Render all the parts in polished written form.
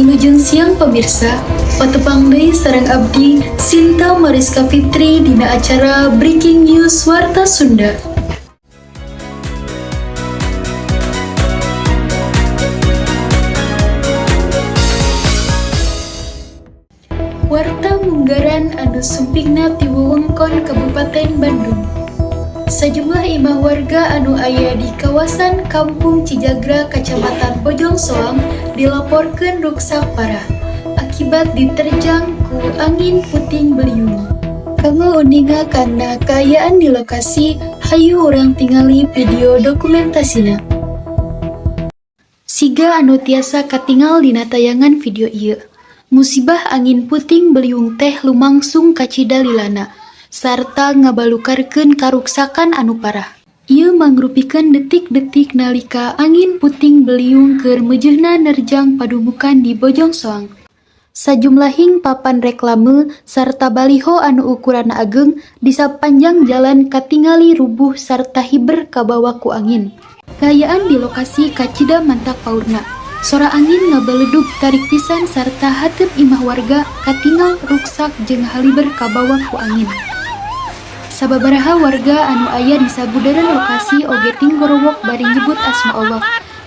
Wilujeng siang, pemirsa. Patepang deui sareng abdi, Sinta Mariska Fitri, dina acara Breaking News Warta Sunda. Warta munggaran anu sumpingna ti wewengkon Kabupaten Bandung. Sajumlah imah warga anu aya di kawasan Kampung Cijagra, Kacamatan Bojong Soang, dilaporkeun ruksak parah akibat diterjang ku angin puting beliung. Kanggo uninga kana kaayaan di lokasi, hayu urang tingali video dokumentasina. Siga anu tiasa katingal dina tayangan video ieu. Musibah angin puting beliung teh lumangsung kacida lilana sarta ngabalukarkeun karuksakan anu parah. Ieu mangrupikeun detik-detik nalika angin puting beliung keur meujeuhna nerjang padumukan di Bojong Soang. Sajumlahing papan reklame sarta baliho anu ukuranna ageng di sapanjang jalan katingali rubuh sarta hiber kabawa ku angin. Kaayaan di lokasi kacida mantak paurna. Sora angin ngabeledug tarik pisan sarta hateup imah warga katingal ruksak jeung haliber kabawa ku angin. Sababaraha warga anu aya di sabudeureun lokasi oge tinggorowok bari nyebut asma Allah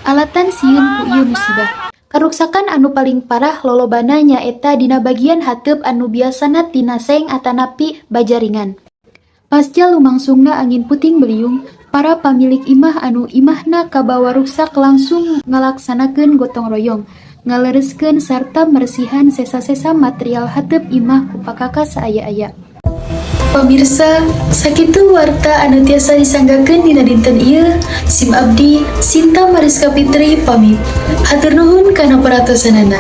alatan sieun ku ieu musibah. Karuksakan anu paling parah lolobana nyaeta dina bagian hateup anu biasana tina seng atanapi baja ringan. Pasca lumangsungna angin puting beliung, para pamilik imah anu imahna kabawa ruksak langsung ngalaksanakeun gotong royong, ngalereskeun sarta meresihan sesa-sesa material hateup imah ku pakakas saaya-aya. Pamirsa, sakitu warta anu tiasa disanggakeun dina dinten ieu. Sim abdi, Sinta Mariska Fitri, pamit. Hatur nuhun kana perhatosanana.